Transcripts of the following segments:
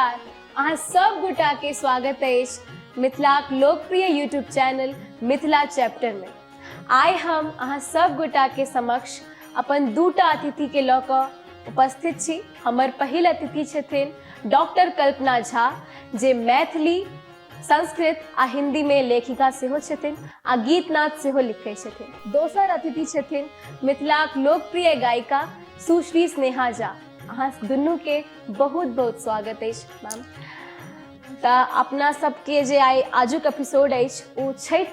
नमस्कार, अहाँ सब गोटा के स्वागत अछि मिथिलाक लोकप्रिय यूट्यूब चैनल मिथिला चैप्टर में। आइ हम अहाँ सब गोटा के समक्ष अपन दूटा अतिथि के लऽ कऽ उपस्थित छी। हमर पहिल अतिथि छथिन डॉक्टर कल्पना झा, जे मैथिली, संस्कृत आ हिंदी में लेखिका सेहो छथिन आ गीतनाद सेहो लिखै छथिन। दोसर अतिथि छथिन मिथिलाक लोकप्रिय गायिका सुश्री स्नेहा झा। अहाँ दुनू के बहुत बहुत स्वागत अछि मैम। तऽ अपना सबके जे आइ आजुक एपिसोड अछि ओ छठि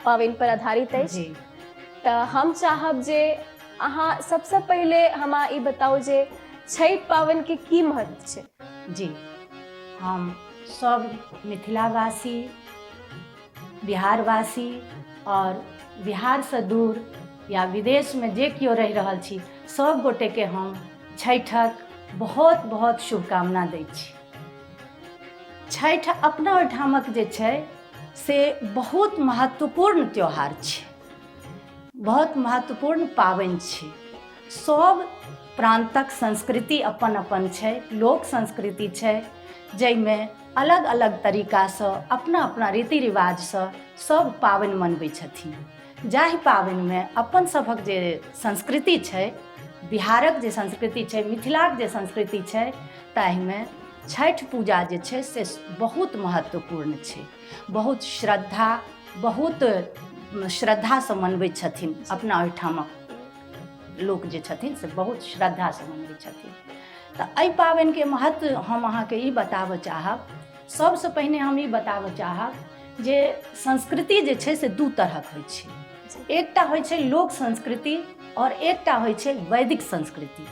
पाबनि पर आधारित अछि। तऽ हम चाहब जे अहाँ सबसँ पहिले हमरा ई बताउ जे छठि पाबनिके की महत्व छै। जी, हम सब मिथिलावासी, बिहारवासी आओर बिहारसँ दूर या विदेशमे जे केओ रहि रहल छी, सब गोटेके हम छठिक बहुत बहुत शुभकामना दै छी। छठि अपना ओहिठामक जे छै से बहुत महत्वपूर्ण त्यौहार छै, बहुत महत्वपूर्ण पाबनि छै। सब प्रान्तक संस्कृति अपन अपन छै, लोक संस्कृति छै, जाहिमे अलग अलग तरीकासँ अपना अपना रीति रिवाजसँ सब पाबनि मनबै छथिन। जाहि पाबनिमे अपन सभक जे संस्कृति छै, बिहारक जे संस्कृति छै, मिथिलाक जे संस्कृति छै, ताहिमे छठि पूजा जे छै से बहुत महत्वपूर्ण छै। बहुत श्रद्धा, बहुत श्रद्धासँ मनबै छथिन अपना ओहिठामक लोक जे छथिन से बहुत श्रद्धासँ मनबै छथिन। तऽ एहि पाबनिके महत्व हम अहाँके ई बताबऽ चाहब। सबसँ पहिने हम ई बताबऽ चाहब जे संस्कृति जे छै से दू तरहक होइ छै। एकटा होइ छै लोक संस्कृति आओर एकटा होइ छै वैदिक संस्कृति।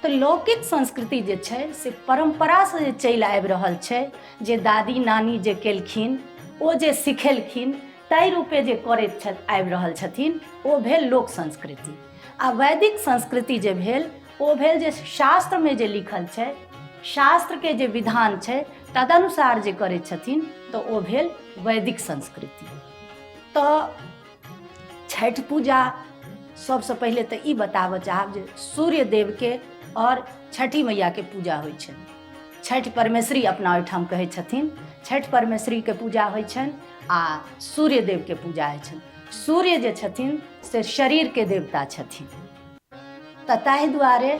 तऽ लौकिक संस्कृति जे छै से परम्परासँ जे चलि आबि रहल छै, जे दादी नानी जे केलखिन, ओ जे सिखेलखिन, ताहि रूपे जे करैत आबि रहल छथिन, ओ भेल लोक संस्कृति। आ वैदिक संस्कृति जे भेल ओ भेल जे शास्त्रमे जे लिखल छै, शास्त्रके जे विधान छै तदनुसार जे करै छथिन, तऽ ओ भेल वैदिक संस्कृति। तऽ छठि पूजा सबसँ पहिले तऽ ई बताबऽ चाहब जे सूर्य देवके आओर छठि मैयाके पूजा होइ छनि। छठि परमेश्वरी अपना ओहिठाम कहै छथिन, छठि परमेश्वरीके पूजा होइ छनि आ सूर्य देवके पूजा होइ छनि। सूर्य जे छथिन से शरीरके देवता छथिन, तऽ ताहि दुआरे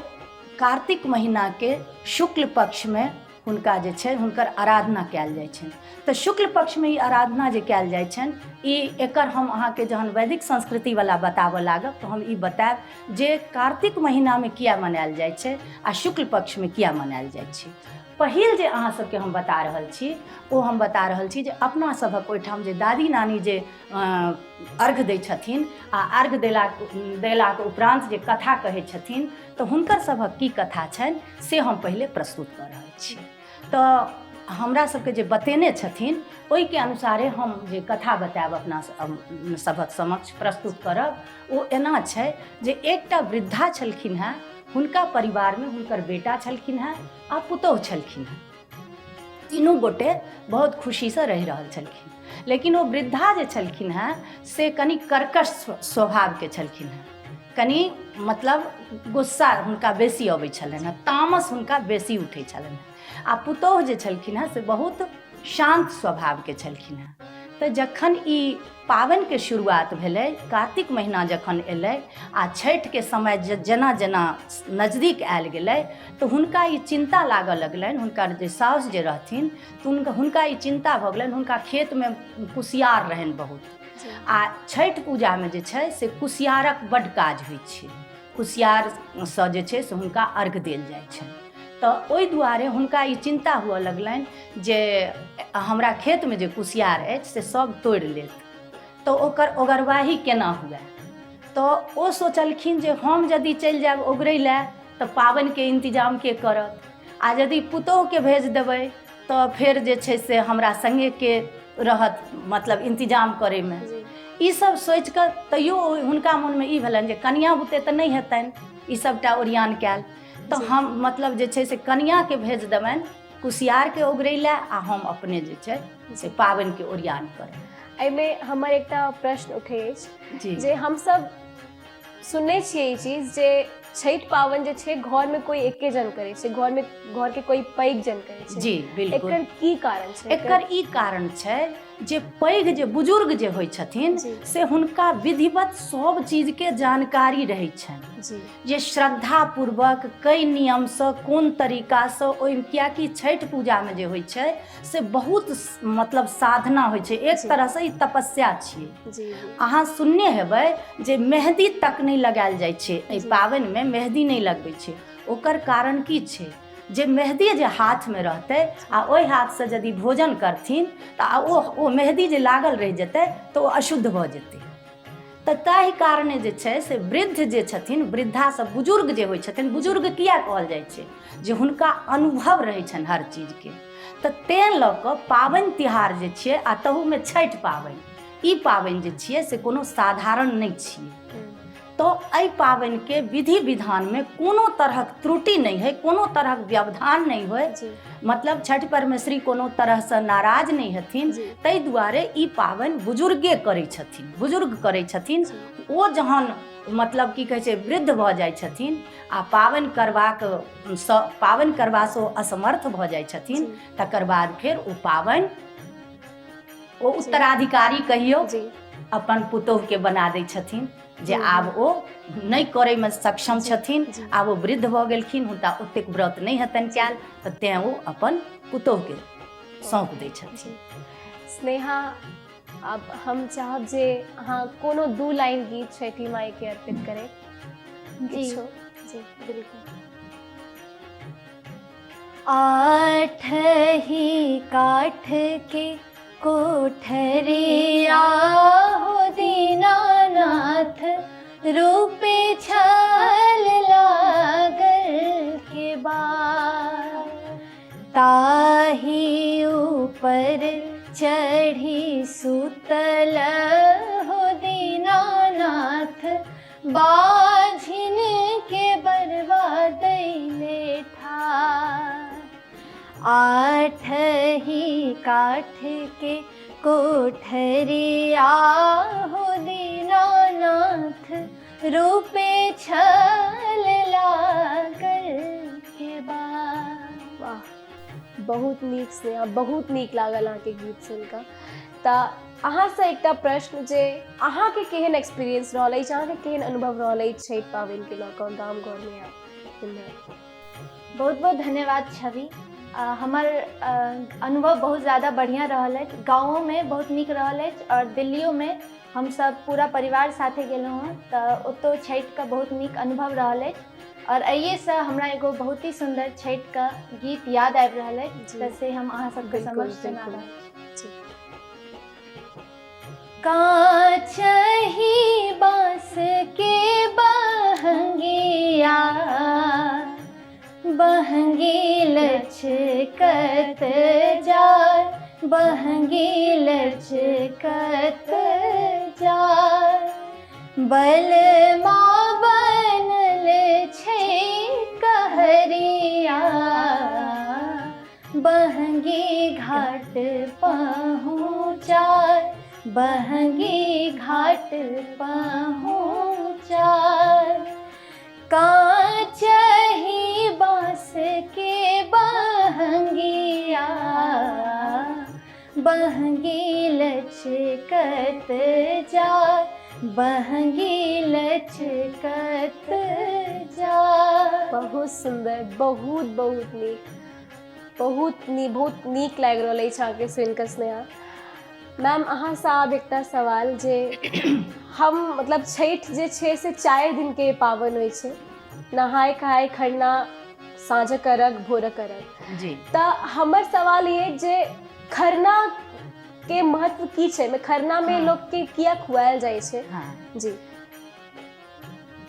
कार्तिक महीनाके शुक्ल पक्षमे हुनका जे छै हुनकर आराधना कयल जाइ छनि। तऽ शुक्ल पक्षमे ई आराधना जे कयल जाइ छनि, ई एकर हम अहाँके जहन वैदिक संस्कृतिवला बताबऽ लागब तऽ हम ई बतायब जे कार्तिक महीनामे किया मनायल जाइ छै आ शुक्ल पक्षमे किया मनायल जाइ छै। पहिल जे अहाँ सबके हम बता रहल छी ओ हम बता रहल छी जे अपना सभक ओहिठाम जे दादी नानी जे अर्घ दै छथिन आ अर्घ देलाक उपरान्त जे कथा कहै छथिन, तऽ हुनकर सभक की कथा छनि से हम पहिले प्रस्तुत कऽ रहल छी। तऽ हमरा सबके जे बतेने छथिन ओहिके अनुसारे हम जे कथा बतायब अपना सभक समक्ष प्रस्तुत करब, ओ एना छै जे एकटा वृद्धा छलखिन हेँ, हुनका परिवारमे हुनकर बेटा छलखिन हेँ आ पुतोहु छलखिन हेँ। तीनू गोटे बहुत खुशीसँ रहि रहल छलखिन, लेकिन ओ वृद्धा जे छलखिन हेँ से कनि कर्कश स्वभावके छलखिन हेँ। कनि मतलब गुस्सा हुनका बेसी अबै छलनि हेँ, तामस हुनका बेसी उठै छलनि हेँ। आ पुतोहु जे छलखिन हेँ से बहुत शान्त स्वभावके छलखिन हेँ। तऽ जखन ई पाबनिके शुरुआत भेलै, कार्तिक महीना जखन एलै आ छठिके समय जेना जेना नजदीक आयल गेलै, तऽ हुनका ई चिन्ता लागऽ लगलनि। हुनकर जे साउस जे रहथिन तऽ हुनका ई चिन्ता भऽ गेलनि। हुनका खेतमे कुसियार रहनि बहुत, आ छठि पूजामे जे छै से कुसियारक बड्ड काज होइ छै। कुसियारसँ जे छै से हुनका अर्घ देल जाइ छनि। तऽ ओहि दुआरे हुनका ई चिन्ता हुअ लगलनि जे हमरा खेतमे जे कुसियार अछि से सब तोड़ि लेत, तऽ ओकर ओगरवाही केना हुए। तऽ ओ सोचलखिन जे हम यदि चलि जायब ओगरै लए तऽ पाबनिके इंतजाम के करत, आ यदि पुतोहुके भेज देबै तऽ फेर जे छै से हमरा सङ्गे के रहत मतलब इंतजाम करैमे। ई सब सोचि कऽ तैयो हुनका मोनमे ई भेलनि जे कनिआँ बुते तऽ नहि हेतनि ई सबटा ओरियान कयल, तऽ हम मतलब जे छै से कनिआँके भेज देबनि कुसियारके ओगरै लए आ हम अपने जे छै से पाबनिके ओरियान करब। एहिमे हमर एकटा प्रश्न उठै अछि जे हमसब सुनने छियै ई चीज जे छठि पाबनि जे छै घरमे कोइ एके जन करै छै, घरमे घरके कोइ पैघ जन करै छै। जी बिल्कुल। एकर की कारण छै? एकर ई कारण छै जे पैघ जे बुजुर्ग जे होइ छथिन से हुनका विधिवत सब चीजके जानकारी रहै छनि जे श्रद्धापूर्वक कई नियमसँ कोन तरीकासँ ओहि, कियाकि छठि पूजामे जे होइ छै से बहुत मतलब साधना होइ छै, एक तरहसँ ई तपस्या छियै। अहाँ सुनने हेबै जे मेहदी तक नहि लगायल जाइ छै एहि पाबनिमे, मेहदी नहि लगबै छै। ओकर कारण की छै जे मेहदी जे हाथमे रहतै आ ओहि हाथसँ यदि भोजन करथिन तऽ ओ मेहदी जे लागल रहि जेतै तऽ ओ अशुद्ध भऽ जेतै। तऽ ताहि कारणे जे छै से वृद्ध जे छथिन, वृद्धासँ बुजुर्ग जे होइ छथिन, बुजुर्ग किया कहल जाइ छै जे हुनका अनुभव रहै छनि हर चीजके, तऽ तेँ लऽ कऽ पाबनि तिहार जे छियै आ तहूमे छठि पाबनि, ई पाबनि जे छियै से कोनो साधारण नहि छियै। तऽ एहि पाबनिके विधि विधानमे कोनो तरहक त्रुटि नहि होइ, कोनो तरहक व्यवधान नहि होइ, मतलब छठि परमेश्वरी कोनो तरहसँ नाराज नहि हेथिन, ताहि दुआरे ई पाबनि बुजुर्गे करै छथिन, बुजुर्ग करै छथिन। ओ जहन मतलब की कहै छै वृद्ध भऽ जाइ छथिन आ पाबनि करबाक पाबनि करबासँ ओ असमर्थ भऽ जाइ छथिन, तकर बाद फेर ओ पाबनि ओ उत्तराधिकारी कहियौ अपन पुतोहुके बना दै छथिन जे आब ओ नहि करैमे सक्षम छथिन, आब ओ वृद्ध भऽ गेलखिन, हुनका ओतेक व्रत नहि हेतनि कयल, तऽ तेँ ओ अपन पुतोहुके सौंप दै छथिन। स्नेहा, आब हम चाहब जे अहाँ कोनो 2 लाइन गीत छठि माई के अर्पित करें। जी जी बिल्कुल। आठ ही काठ के कोठरिया हो दीनानाथ, रूपे छल लागल के बार, ताही ऊपर चढ़ी सुतल हो दीनानाथ, बाझिन के बरवा दैले ठार। आठ ही काठ के कोठरिया हो दीनानाथ, रूपे छल लागल के बार। वाह, बहुत नीक स्नेहा, बहुत नीक लागल अहाँके गीत सुनिकऽ। तऽ अहाँसँ एकटा प्रश्न जे अहाँके केहन एक्सपीरियंस रहल अछि, अहाँके केहन अनुभव रहल अछि छठि पाबनिके लऽ कऽ गाम घरमे? बहुत बहुत धन्यवाद छवि। हमर अनुभव बहुत ज़्यादा बढ़िआँ रहल अछि, गाँवोमे बहुत नीक रहल अछि आओर दिल्लियोमे हमसब पूरा परिवार साथे गेलहुँ हँ तऽ ओतौ छठिके बहुत नीक अनुभव रहल अछि। आओर एहिसँ हमरा एगो बहुत ही सुन्दर छठिके गीत याद आबि रहल अछि, तऽ से हम अहाँ सबके समक्ष सुना रहल छी। काँच ही बाँस के बहंगिया, बहंगी लचकत जाय, बहंगी लचकत जाय, बलमा बनल छै कहरिया, बहंगी घाट पहुँचाय, बहंगी घाट पहुँचाय। काँच ही बाँस के बहंगिया, बहंगी लचकत जाय, बहंगी लचकत जाय। बहुत सुंदर, बहुत बहुत नीक, बहुत नीक, बहुत नीक लागि रहल अछि अहाँके सुनि कऽ स्नेहा मैम। अहाँसँ आब एकटा सवाल जे हम मतलब छठि जे छै से 4 दिनके पाबनि होइ छै, नहाय खाय, खरना, साँझक अर्घ, भोरक अर्घ। जी। तऽ हमर सवाल ई जे खरना के महत्व की छै, खरना में लोग के किया खुआयल जाइ छै? जी।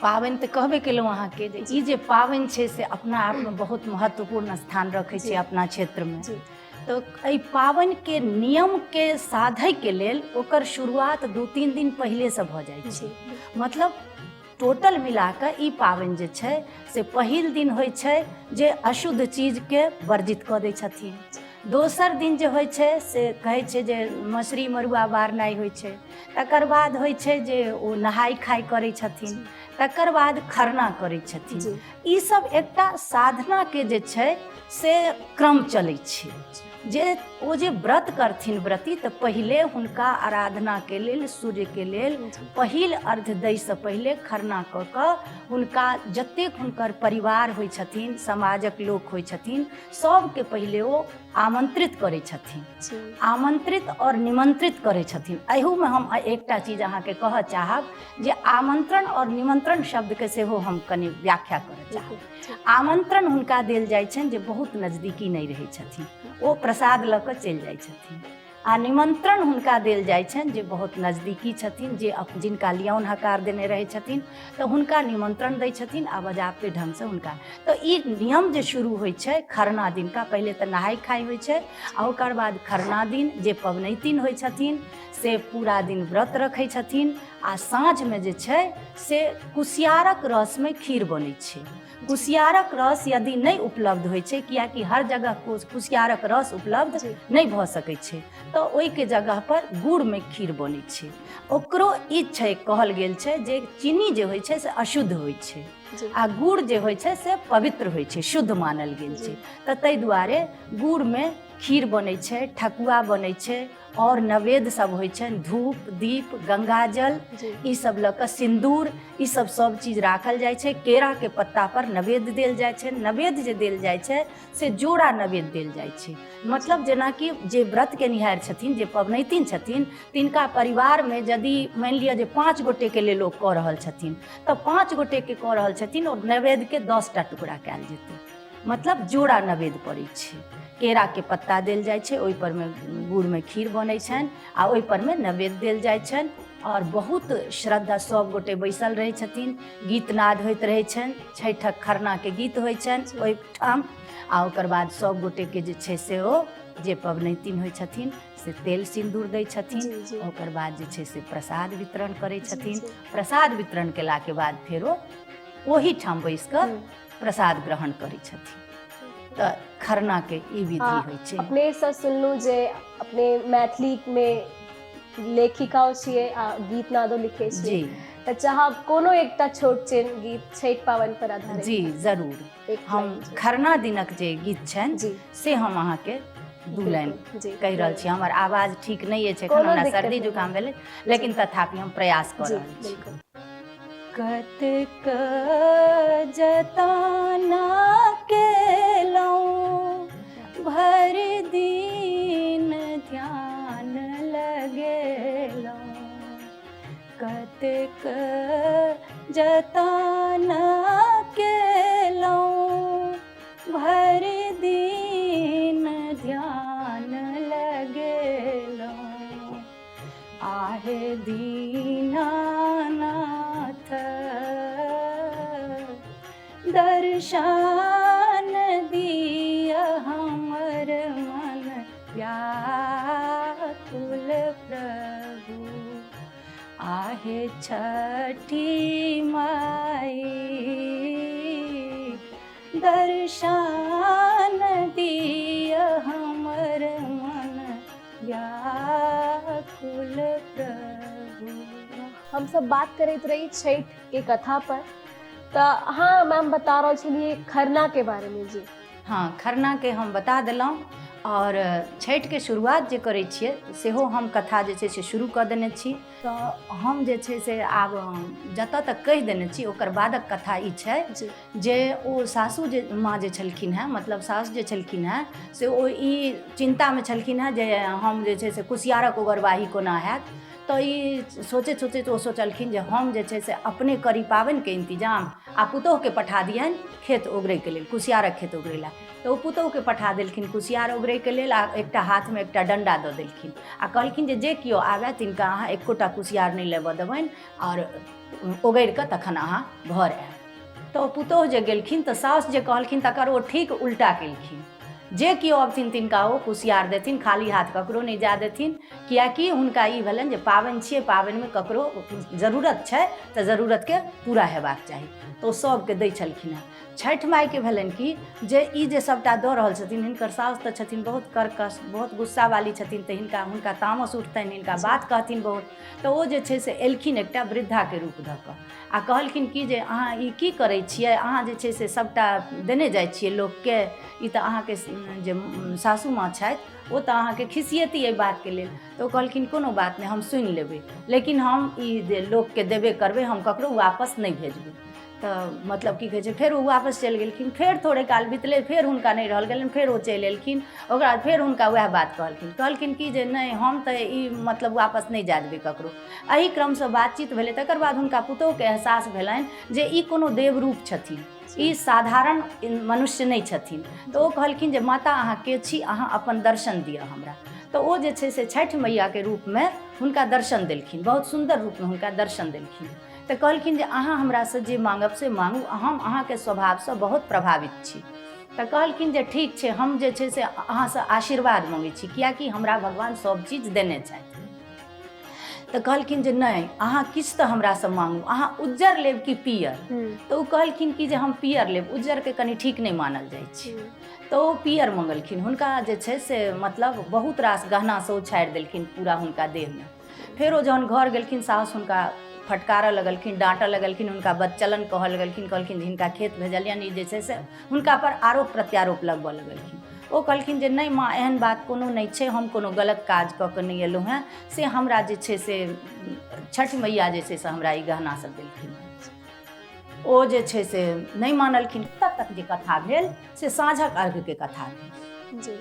पाबनि तऽ कहबे केलहुँ अहाँके जे ई जे पाबनि छै से अपना आपमे बहुत महत्वपूर्ण स्थान रखै छै अपना क्षेत्रमे। तऽ एहि पाबनिके नियमके साधैके लेल ओकर शुरुआत 2-3 दिन पहिलेसँ भऽ जाइ छै। मतलब टोटल मिलाकऽ ई पाबनि जे छै से पहिल दिन होइ छै जे अशुद्ध चीजके वर्जित कऽ दै छथिन। दोसर दिन जे होइ छै से कहै छै जे मसुरी मड़ुआ बारनाइ होइ छै। तकर बाद होइ छै जे ओ नहाय खाय करै छथिन, तकर बाद खरना करै छथिन। ई सब एकटा साधनाके जे छै से क्रम चलै छै। जे ओ जे व्रत करथिन व्रती, तऽ पहिले हुनका आराधनाके लेल, सूर्यके लेल पहिल अर्घ दैसँ पहिले खरना कऽ कऽ हुनका जतेक हुनकर परिवार होइ छथिन, समाजक लोक होइ छथिन, सबके पहिले ओ आमंत्रित करै छथिन। आमंत्रित आओर निमंत्रित करै छथिन। एहूमे हम एकटा चीज अहाँके कहऽ चाहब जे आमंत्रण आओर निमंत्रण शब्दके सेहो हम कनि व्याख्या करऽ चाहब। आमंत्रण हुनका देल जाइ छनि जे बहुत नजदीकी नहि रहै छथिन, ओ प्रसाद लऽ कऽ चलि जाइ छथिन, आ निमंत्रण हुनका देल जाइ छनि जे बहुत नजदीकी छथिन, जे जिनका लियौन हकार देने रहै छथिन, तऽ हुनका निमंत्रण दै छथिन आ बजाबते ढङ्गसँ हुनका। तऽ ई नियम जे शुरू होइ छै खरना दिनका, पहिले तऽ नहाय खाय होइ छै आ ओकर बाद खरना दिन जे पबनैतिन होइ छथिन से पूरा दिन व्रत रखै छथिन आ साँझमे जे छै से कुसियारक रसमे खीर बनै छै। कुसियारक रस यदि नहि उपलब्ध होइ छै, कियाकि हर जगह कुसियारक रस उपलब्ध नहि भऽ सकै छै, तऽ ओहिके जगह पर गुड़मे खीर बनै छै। ओकरो ई छै, कहल गेल छै जे चीनी जे होइ छै से अशुद्ध होइ छै आ गुड़ जे होइ छै से पवित्र होइ छै, शुद्ध मानल गेल छै। तऽ ताहि दुआरे गुड़मे खीर बनै छै, ठकुआ बनै छै आओर नैवेद्य सब होइ छनि, धूप दीप गंगाजल ई सब लऽ कऽ, सिन्दूर, ई सब सब चीज राखल जाइ छै। केराके पत्ता पर नैवेद्य देल जाइ छै। नैवेद्य जे देल जाइ छै से जोड़ा नैवेद्य देल जाइ छै। मतलब जेनाकि जे व्रत केनिहार छथिन, जे पबनैतिन छथिन, तिनका परिवारमे यदि मानि लिअ जे 5 गोटेके लेल ओ कऽ रहल छथिन, तऽ 5 गोटेके कऽ रहल छथिन और नैवेद्यके 10टा टुकड़ा कयल जेतै, मतलब जोड़ा नैवेद्य पड़ै छै। केराके पत्ता देल जाइ छै, ओहि परमे गुड़मे खीर बनै छनि आ ओहि परमे नैवेद्य देल जाइ छनि आओर बहुत श्रद्धा सब गोटे बैसल रहै छथिन, गीतनाद होइत रहै छनि, छठिक खरनाके गीत होइ छनि ओहिठाम आ ओकर बाद सब गोटेके जे छै से ओ जे पबनैतिन होइ छथिन से तेल सिन्दूर दै छथिन, ओकर बाद जे छै से प्रसाद वितरण करै छथिन। प्रसाद वितरण केलाके बाद फेरो ओहिठाम बैस कऽ प्रसाद ग्रहण करै छथिन। तऽ खरनाके ई विधि होइ छै। अपनेसँ सुनलहुँ जे अपने मैथिलीमे लेखिकाओ छियै आ गीत नादो लिखै छियै। जी। तऽ चाहब कोनो एकटा छोट छिन गीत छठि पाबनि पर आधारित। जी जरूर। एक हम लाइन जी। खरना दिनक जे गीत छनि से हम अहाँके 2 लाइन कहि रहल छी। हमर आवाज ठीक नहि अछि एखन, कोनो हमरा दिक्कत सर्दी नहि। जुकाम भेलै, लेकिन तथापि हम प्रयास कऽ रहल छी। कतेक जतना केलहुँ, भरि दिन ध्यान लगेलहुँ, कतेक जतना केलहुँ, भरि दिन ध्यान लगेलहुँ, आहे दीनानाथ दर्शन दिया हमर मन व्याकुल प्रभु, आहे छठी माई दर्शन दिया हमर मन व्याकुल प्रभु। हम सब बात करैत रही छठि के कथा पर, तऽ अहाँ मैम बता रहल छलियै खरना के बारे में। जी हाँ, खरना के हम बता देलहुँ और छठि के शुरुआत जे करै छियै सेहो हम कथा जे छै से शुरू कऽ देने छी। तऽ हम जे छै से आब जतऽ तक कहि देने छी ओकर बादक कथा ई छै जे ओ सासु जे माँ जे छलखिन हेँ, मतलब सासु जे छलखिन हेँ से ओ ई चिन्तामे छलखिन हेँ जे हम जे छै से कुसियारक ओगरवाही कोना हैत। तऽ ई सोचैत सोचैत ओ सोचलखिन जे हम जे छै से अपने करी पाबनिके इंतजाम आ पुतोहुके पठा दियनि खेत ओगरैके लेल, कुसियारक खेत ओगरै लए। तऽ ओ पुतोहुके पठा देलखिन कुसियार ओगरैके लेल आ एकटा हाथमे एकटा डण्डा दऽ देलखिन आ कहलखिन जे जे केओ आबए तिनका अहाँ एकोटा कुसियार नहि लेबऽ देबनि आओर ओगरि कऽ तखन अहाँ घर आयब। तऽ ओ पुतोहु जे गेलखिन तऽ साउस जे कहलखिन तकर ओ ठीक उल्टा केलखिन। जे केओ अबथिन तिनका ओ कुसियार देथिन, खाली हाथ ककरो नहि जाय देथिन, किएकि हुनका ई भेलनि जे पाबनि छियै, पाबनिमे ककरो जरूरत छै तऽ जरूरतके पूरा हेबाक चाही, तऽ ओ सभके दै छलखिन हेँ। छठि माइके भेलनि कि जे ई जे सभटा दऽ रहल छथिन, हिनकर साउस तऽ छथिन बहुत कर्कश, बहुत गुस्सावाली छथिन, तऽ हिनका हुनका तामस उठतनि, हिनका बात कहथिन बहुत। तऽ ओ जे छै से एलखिन एकटा वृद्धाके रूप धऽ कऽ आ कहलखिन कि जे अहाँ ई की करै छियै, अहाँ जे छै से सभटा देने जाइ छियै लोकके, ई तऽ अहाँके जे सासू माँ छथि ओ तऽ अहाँके खिसियेती एहि बातके लेल। तऽ ओ कहलखिन कोनो बात नहि, हम सुनि लेबै, लेकिन हम ई जे लोकके देबे करबै, हम ककरो वापस नहि भेजबै। तऽ मतलब की कहै छै, फेर ओ वापस चलि गेलखिन। फेर थोड़े काल बितलै, फेर हुनका नहि रहल गेलनि, फेर ओ चलि एलखिन। ओकरा बाद फेर हुनका वएह बात कहलखिन, कहलखिन कि जे नहि हम तऽ ई मतलब वापस नहि जाय देबै ककरो। एहि क्रमसँ बातचीत भेलै। तकर बाद हुनका पुतोहुके एहसास भेलनि जे ई कोनो देवरूप छथिन, ई साधारण मनुष्य नहि छथिन। तऽ ओ कहलखिन जे माता अहाँ के छी, अहाँ अपन दर्शन दिअ हमरा। तऽ ओ जे छै से छठि मैयाके रूपमे हुनका दर्शन देलखिन, बहुत सुन्दर रूपमे हुनका दर्शन देलखिन। तऽ कहलखिन जे अहाँ हमरासँ जे माँगब से माँगू, हम अहाँके स्वभावसँ बहुत प्रभावित छी। तऽ कहलखिन जे ठीक छै, हम जे छै से अहाँसँ आशीर्वाद मँगै छी, किएकि हमरा भगवान सभ चीज देने छथि। तऽ कहलखिन जे नहि, अहाँ किछु तऽ हमरासँ माँगू, अहाँ उज्जर लेब कि पियर? तऽ ओ कहलखिन कि जे हम पियर लेब, उज्जरके कनि ठीक नहि मानल जाइ छै। तऽ ओ पियर मँगलखिन। हुनका जे छै से मतलब बहुत रास गहनासँ ओ छाड़ि देलखिन पूरा हुनका देहमे। फेर ओ जहन घर गेलखिन, साउस हुनका फटकारऽ लगलखिन, डाँटऽ लगलखिन, हुनका बदचलन कहऽ लगलखिन, कहलखिन जे हिनका खेत भेजलियनि, ई जे छै से हुनका पर आरोप प्रत्यारोप लगबऽ लगलखिन। ओ कहलखिन जे नहि माँ, एहन बात कोनो नहि छै, हम कोनो गलत काज कऽ कऽ नहि एलहुँ हेँ, से हमरा जे छै से छठि मैया जे छै से हमरा ई गहना सब देलखिन। ओ जे छै से नहि मानलखिन। तब तक जे कथा भेल से साँझक अर्घके कथा भेल। जी।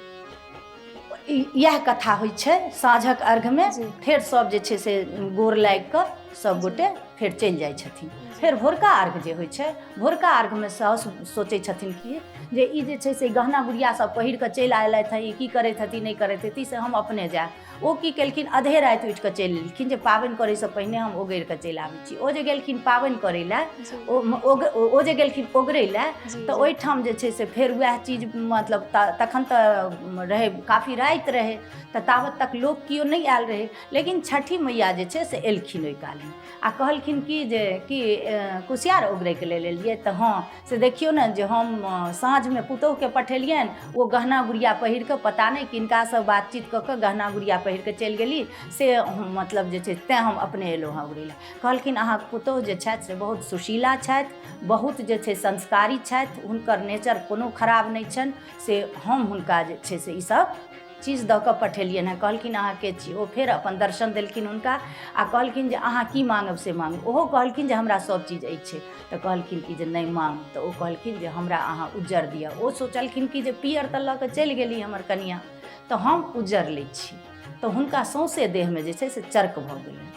इएह कथा होइ छै साँझक अर्घमे। फेर सब जे छै से गोर लागि कऽ सब गोटे फेर चलि जाइ छथिन। फेर भोरका अर्घ जे होइ छै, भोरका अर्घमे साउस सोचै छथिन कि जे ई जे छै से गहना गुड़िया सब पहिर कऽ चलि आयलथि हँ, ई की करैत हती नहि करैत हती, से हम अपने जायब। ओ की केलखिन, अधे राति उठि कऽ चलि एलखिन जे पाबनि करैसँ पहिने हम ओगरि कऽ चलि आबै छी। ओ जे गेलखिन पाबनि करै लए, ओ जे गेलखिन ओगरै लए, तऽ ओहिठाम जे छै से फेर वएह चीज मतलब तखन तऽ रहै काफी राति रहै, तऽ ताबत तक लोक केओ नहि आयल रहै, लेकिन छठि मैया जे छै से एलखिन ओहि कालमे आ कहलखिन कि जे कि कुसियार ओगरैके लेल एलियै? तऽ हँ, से देखियौ ने जे हम साँझमे पुतोहुके पठेलियनि, ओ गहना गुड़िया पहिर कऽ पता नहि किनकासँ बातचीत कऽ कऽ गहना गुड़िया पहिर कऽ चलि गेली, से मतलब जे छै तैँ हम अपने एलहुँ हँ ओगरै लए। कहलखिन अहाँके पुतोहु जे छथि से बहुत सुशीला छथि, बहुत जे छै संस्कारी छथि, हुनकर नेचर कोनो खराब नहि छनि, से हम हुनका जे छै से ईसभ चीज दऽ कऽ पठेलियनि हँ। कहलखिन अहाँ के छी? ओ फेर अपन दर्शन देलखिन हुनका आ कहलखिन जे अहाँ की माँगब से माँगू। ओहो कहलखिन जे हमरा सभ चीज अछि। तऽ कहलखिन कि जे नहि माँग। तऽ ओ कहलखिन जे हमरा अहाँ उज्जर दिअ। ओ सोचलखिन कि जे पियर तऽ लऽ कऽ चलि गेली हमर कनिआँ, तऽ हम उज्जर लै छी। तऽ हुनका सौँसे देहमे जे छै से चर्क भऽ गेलनि।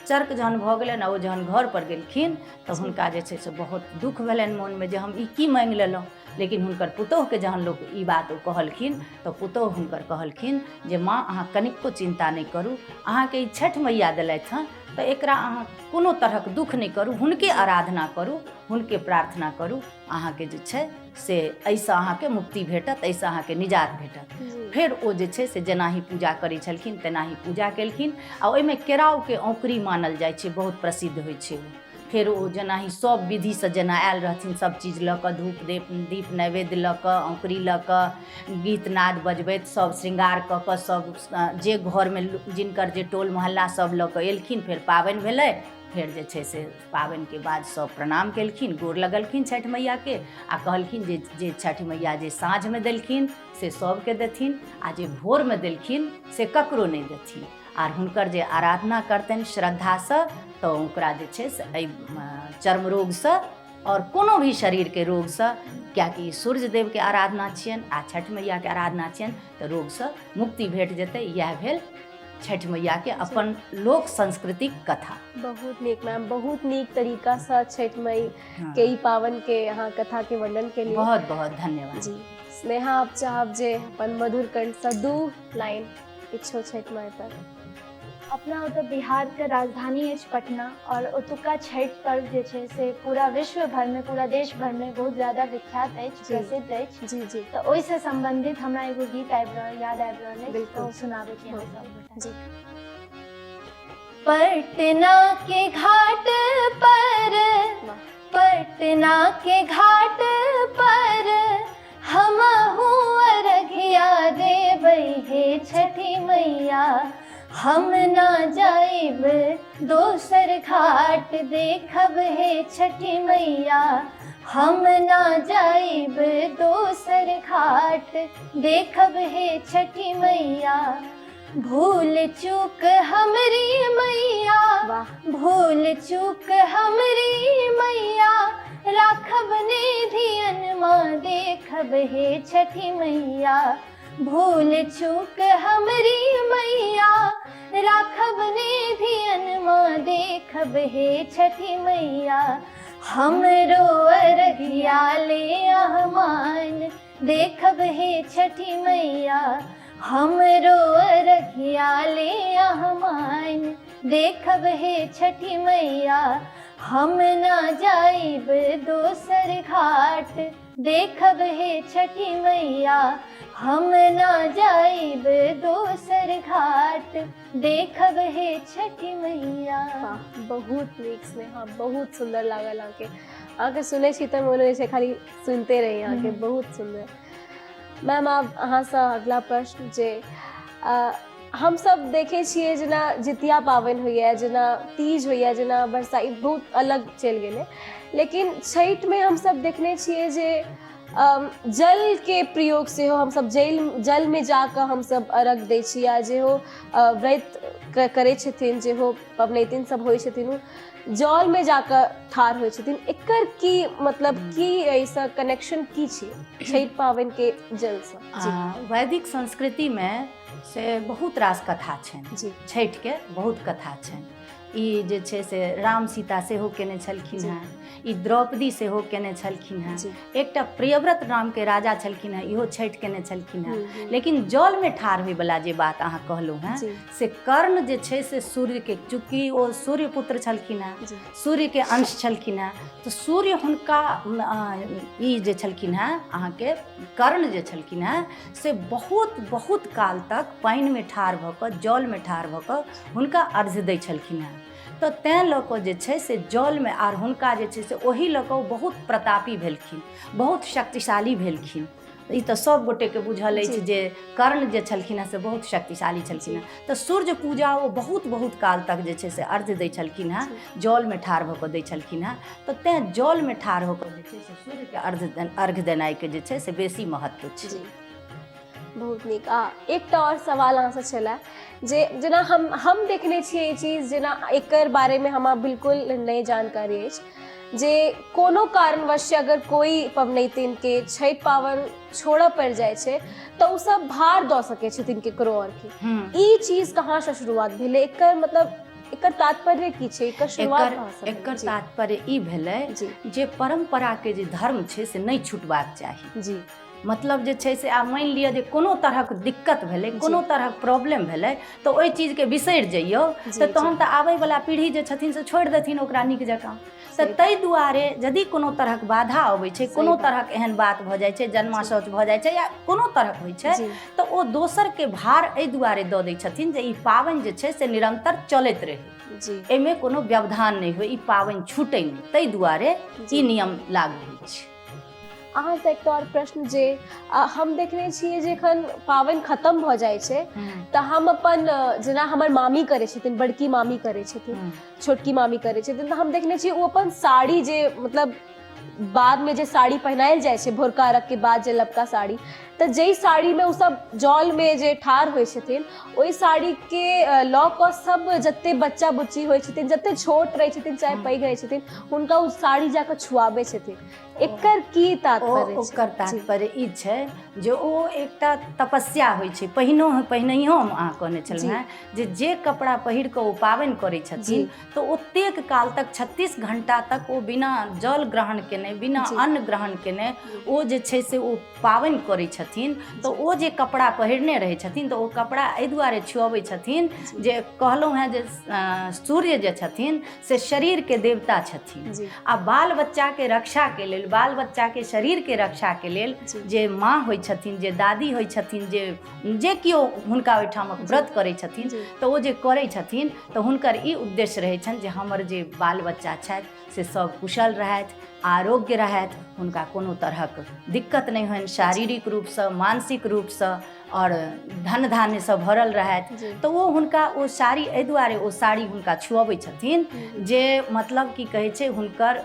चर्क जहन भऽ गेलनि आ ओ जहन घरपर गेलखिन तऽ हुनका जे छै से बहुत दुःख भेलनि मोनमे जे हम ई की माँगि लेलहुँ। लेकिन हुनकर पुतोहुके जहन लोक ई बात ओ कहलखिन तऽ पुतोहु हुनकर कहलखिन जे माँ अहाँ कनिको चिन्ता नहि करू, अहाँके ई छठि मैया देलथि हँ, तऽ एकरा अहाँ कोनो तरहक दुःख नहि करू, हुनके आराधना करू, हुनके प्रार्थना करू, अहाँके जे छै से एहिसँ अहाँके मुक्ति भेटत, एहिसँ अहाँके निजात भेटत। फेर ओ जे छै से जेनाही पूजा करै छलखिन तेनाही पूजा केलखिन आ ओहिमे केराउके औंकरी मानल जाइ छै, बहुत प्रसिद्ध होइ छै ओ। फेर ओ जेनाही सब विधिसँ जेना आयल रहथिन सब चीज लऽ कऽ, धूप दीप दीप नैवेद्य लऽ कऽ, औंकरी लऽ कऽ, गीत नाद बजबैत सब श्रृंगार कऽ कऽ सब जे घरमे जिनकर जे टोल मोहल्ला सब लऽ कऽ एलखिन। फेर पाबनि भेलै। फेर जे छै से पाबनिके बाद सब प्रणाम केलखिन, गोर लगलखिन छठि मैयाके आ कहलखिन जे जे छठि मैया जे साँझमे देलखिन से सबके देथिन आ जे भोरमे देलखिन से ककरो नहि देथिन, आर हुनकर जे आराधना करतनि श्रद्धासँ तऽ ओकरा जे छै से एहि चर्म रोगसँ आओर कोनो भी शरीरके रोगसँ, किएकि सूर्य देवके आराधना छियनि आ छठि मैयाके आराधना छियनि, तऽ रोगसँ मुक्ति भेट जेतै। इएह भेल छठि मैयाके अपन लोक सांस्कृतिक कथा। बहुत नीक मैम, बहुत नीक तरीकासँ छठि मई के ई पावन के अहाँ कथा के वर्णन के लिए बहुत बहुत धन्यवाद। जी स्नेहा, आप चाहब जे अपन मधुर कंठसँ 2 लाइन किछो छठि माय पर? अपना ओतऽ बिहारके राजधानी अछि पटना आओर ओतुका छठि पर्व जे छै से पूरा विश्व भरिमे, पूरा देश भरिमे बहुत ज्यादा विख्यात अछि, प्रसिद्ध अछि। जी जी तऽ ओहिसँ सम्बन्धित हमरा एगो गीत आबि रहल, याद आबि रहल अछि। बिल्कुल। तऽ सुनाबै छी अहाँ सब। जी। पटना के घाट पर, पटना के घाट पर हमहू अरघिया देबै हे छठी मैया, हम ना जाइब दोसर घाट देखब हे छठी मैया, हम ना जाइब दोसर घाट देखब हे छठी मैया, भूल चूक हमरी मैया, भूल चूक हमरी मैया, राखब ने धियन माँ देखब हे छठी मैया, भूल चूक हमरी मैया, राखब ने धियन माँ देखब हे छठी मैया, हमरो अरघिया ले अहमान देखब हे छठी मैया, हमरो अरघिया ले अहमान देखब हे छठी मैया, हम ना जाइब दोसर घाट देखब हे छठी मैया, हम ना जाइब दोसर घाट देखब हे छठी मैया। वाह, बहुत नीक स्नेहा, बहुत सुन्दर लागल अहाँके। अहाँके सुनै छी तऽ मोन होइ छै खाली सुनते रही अहाँके, बहुत सुन्दर। मैम, आब अहाँसँ अगला प्रश्न जे हमसब देखै छियै जेना जितिया पाबनि होइए, जेना तीज होइए, जेना बरसाइत, बहुत अलग चलि गेलै, लेकिन छठिमे हमसब देखने छियै जे जलके प्रयोग सेहो हमसब जलमे जाकऽ हमसब अर्घ दै छी, या जेहो व्रत करै छथिन, जेहो पबनैतिन सब होइ छथिन, ओ जलमे जाकऽ ठाढ़ होइ छथिन। एकर की मतलब, की एहिसँ कनेक्शन की छै छठि पाबनिके जलसँ? वैदिक संस्कृतिमे से बहुत रास कथा छनि छठिके, बहुत कथा छनि। ई जे छै से राम सीता सेहो केने छलखिन हेँ, ई द्रौपदी सेहो केने छलखिन हेँ, एकटा प्रियव्रत नामके राजा छलखिन हेँ, इहो छठि केने छलखिन हेँ। लेकिन जलमे ठाढ़ होइवला जे बात अहाँ कहलहुँ हेँ से कर्ण जे छै से सूर्यके, चूँकि ओ सूर्य पुत्र छलखिन हेँ, सूर्यके अंश छलखिन हेँ, तऽ सूर्य हुनका ई जे छलखिन हेँ अहाँके कर्ण जे छलखिन हेँ से बहुत बहुत काल तक पानिमे ठाढ़ भऽ कऽ, जलमे ठाढ़ भऽ कऽ हुनका अर्घ्य दै छलखिन हेँ। तऽ तैँ लऽ कऽ जे छै से जलमे, आर हुनका जे छै से ओहि लऽ कऽ ओ बहुत प्रतापी भेलखिन, बहुत शक्तिशाली भेलखिन। ई तऽ सब गोटेके बुझल अछि जे कर्ण जे छलखिन हेँ से बहुत शक्तिशाली छलखिन हेँ। तऽ सूर्य पूजा ओ बहुत बहुत काल तक जे छै से अर्घ्य दै छलखिन हेँ, जलमे ठाढ़ भऽ कऽ दै छलखिन हेँ। तऽ तैँ जलमे ठाढ़ हो कऽ जे छै से सूर्यके अर्घ्य देनाइके जे छै से बेसी महत्व छै। बहुत नीक। आ एकटा आओर सवाल अहाँसँ छलए जे जेना हम देखने छियै ई चीज, जेना एकर बारेमे हमरा बिल्कुल नहि जानकारी अछि जे कोनो कारणवश अगर कोइ पबनैतिनके छठि पाबनि छोड़ऽ पड़ि जाइ छै तऽ ओ सब भार दऽ सकै छथिन केकरो आओरके। ई चीज कहाँसँ शुरुआत भेलै? एकर मतलब एकर तात्पर्य की छै? एकर शुरुआत कहाँसँ भेलै? एकर तात्पर्य ई भेलै जे परम्पराके जे धर्म छै से नहि छुटबाक चाही। मतलब जे छै से आब मानि लिअ जे कोनो तरहक दिक्कत भेलै, कोनो तरहक प्रॉब्लम भेलै, तऽ ओहि चीजके बिसरि जइयौ तऽ तहन तऽ आबैवला पीढ़ी जे छथिन से छोड़ि देथिन ओकरा नीक जकाँ। तऽ ताहि दुआरे यदि कोनो तरहक बाधा अबै छै, कोनो तरहक एहन बात भऽ जाइ छै, जन्माशौच भऽ जाइ छै या कोनो तरहक होइ छै, तऽ ओ दोसरके भार एहि दुआरे दऽ दै छथिन जे ई पाबनि जे छै से निरन्तर चलैत रहै, एहिमे कोनो व्यवधान नहि होइ, ई पाबनि छूटै नहि, ताहि दुआरे ई नियम लागू होइ छै। अहाँसँ एकटा आओर प्रश्न जे हम देखने छियै जे एखन पाबनि खतम भऽ जाइ छै तऽ हम अपन जेना हमर मामी करै छथिन, बड़की मामी करै छथिन, छोटकी मामी करै छथिन, तऽ हम देखने छियै ओ अपन साड़ी जे मतलब बादमे जे साड़ी पहिनायल जाइ छै भोरका अर्घ के बाद जे लबका साड़ी, तऽ जाहि साड़ीमे ओ सब जलमे जे ठाढ़ होइ छथिन ओहि साड़ीके लऽ कऽ सब जते बच्चा बुच्ची होइ छथिन, जते छोट रहै छथिन चाहे पैघ रहै छथिन, हुनका ओ साड़ी जाकऽ छुआबै छथिन। एकर की तात्पर्य? ओकर तात्पर्य ई छै जे ओ एकटा तपस्या होइ छै। पहिनहियो हम अहाँ कहने छलहुँ हेँ जे जे कपड़ा पहिर कऽ ओ पाबनि करै छथिन तऽ ओतेक काल तक 36 घंटा तक ओ बिना जल ग्रहण केने, बिना अन्न ग्रहण केने ओ जे छै से ओ पाबनि करै छथिन। छथिन तऽ ओ जे कपड़ा पहिरने रहै छथिन तऽ ओ कपड़ा एहि दुआरे छुअबै छथिन जे कहलहुँ हेँ जे सूर्य जे छथिन से शरीरके देवता छथिन आ बाल बच्चाके रक्षाके लेल, बाल बच्चाके शरीरके रक्षाके लेल जे माँ होइ छथिन, जे दादी होइ छथिन, जे जे केओ हुनका ओहिठामक व्रत करै छथिन, तऽ ओ जे करै छथिन तऽ हुनकर ई उद्देश्य रहै छनि जे हमर जे बाल बच्चा छथि से सब कुशल रहथि, आरोग्य रहथि, हुनका कोनो तरहक दिक्कत नहि होइन, शारीरिक रूपसँ, मानसिक रूपसँ, आओर धन धान्यसँ भरल रहथि। तऽ ओ हुनका ओ साड़ी एहि दुआरे ओ साड़ी हुनका छुअबै छथिन जे मतलब की कहै छै, हुनकर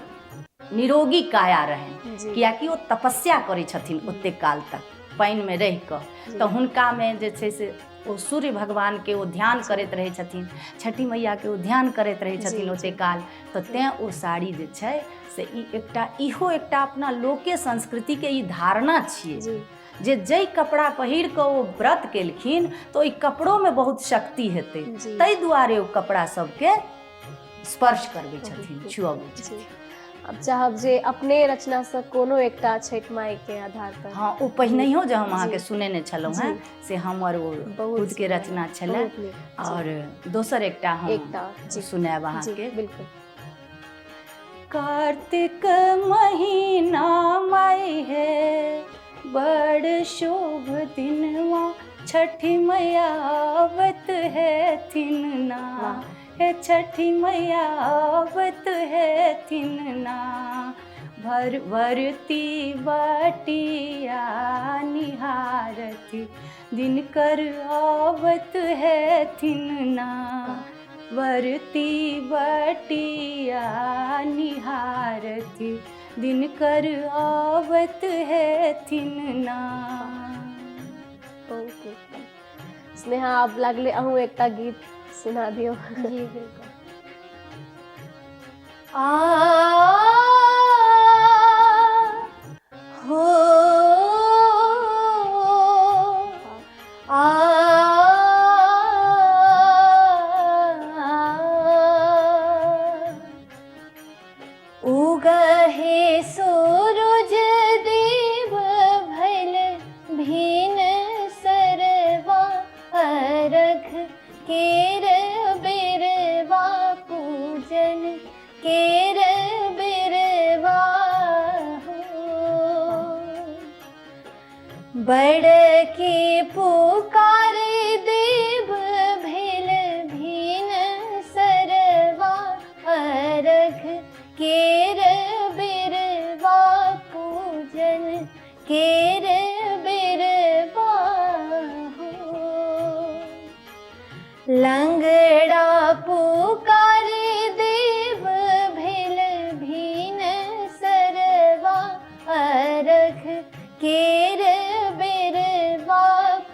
निरोगी काया रहनि, कियाकि ओ तपस्या करै छथिन ओतेक काल तक पानिमे रहि कऽ, तऽ हुनकामे जे छै से ओ सूर्य भगवानके ओ ध्यान करैत रहै छथिन, छठि मैयाके ओ ध्यान करैत रहै छथिन ओतेक काल। तऽ तेँ ओ साड़ी जे छै से ई एकटा इहो एकटा अपना लोके संस्कृतिके ई धारणा छियै जे जाहि कपड़ा पहिर कऽ ओ व्रत केलखिन तऽ ओहि कपड़ोमे बहुत शक्ति हेतै, ताहि दुआरे ओ कपड़ा सबके स्पर्श करबै छथिन, छुअबै छथिन। अब चाहब जे अपने रचनासँ कोनो एकटा छठि माय के आधार पर। हँ, ओ पहिनहियो जे हम अहाँके सुनेने छलहुँ हेँ से हमर ओ खुदके रचना छलै, आओर दोसर एकटा हम सुनायब अहाँके। बिल्कुल। कार्तिक महीना माई है बड़ शुभ दिनवा, छठी मैया आवत है थिनना, हे छठी मैया आवत है थिनना, भर भरती बाटिया निहारती दिनकर आवत है थिनना, वरती बटिया निहारती दिनकर आवत है थिनना। बहुत नीक स्नेहा, आब लागले अहूँ एकटा गीत सुना दियौ। जी बिल्कुल। आ हो आ उगहे सूरज देव भैल भीन सरवा, अरघ केर बिरवा पूजन केर बिरवा हो। बड़ के पुकार देव भेल भीन सरवा, अरघ केर बिरवा पूजन केर बिरवा हो। लंगड़ा पुकार देव भेल भीन सरवा, अरघ केर बिरवा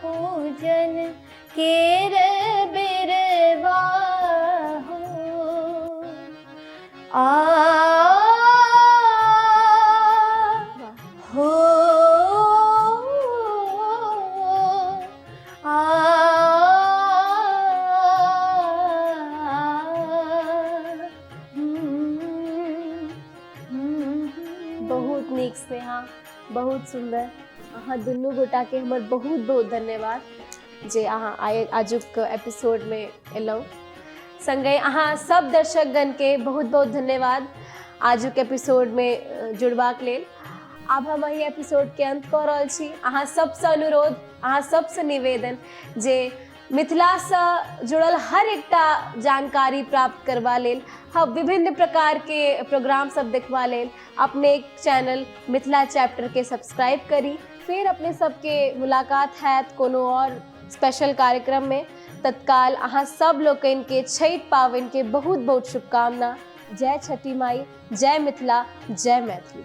पूजन केर बिरवा हो। आ हो आ बहुत नीक स्नेहा, बहुत सुंदर। अहाँ दुनू गोटाके हमर बहुत बहुत धन्यवाद जे अहाँ आइ आजुक एपिसोडमे एलहुँ। संगे अहाँ सब दर्शकगणके बहुत बहुत धन्यवाद आजुक एपिसोडमे जुड़बाक लेल। आब हम एहि एपिसोडके अंत कऽ रहल छी। अहाँ सबसँ अनुरोध, अहाँ सबसँ निवेदन जे मिथिलासँ जुड़ल हर एकटा जानकारी प्राप्त करबा लेल, हम विभिन्न प्रकारके प्रोग्राम सब देखबा लेल अपने चैनल मिथिला चैप्टर के सब्सक्राइब करी। फिर अपने सबके मुलाकात हैत कोनो और स्पेशल कार्यक्रम में। तत्काल अहाँ सब लोकनि के छठि पाबनि के बहुत बहुत शुभकामना। जय छठी माई, जय मिथिला, जय मैथिली।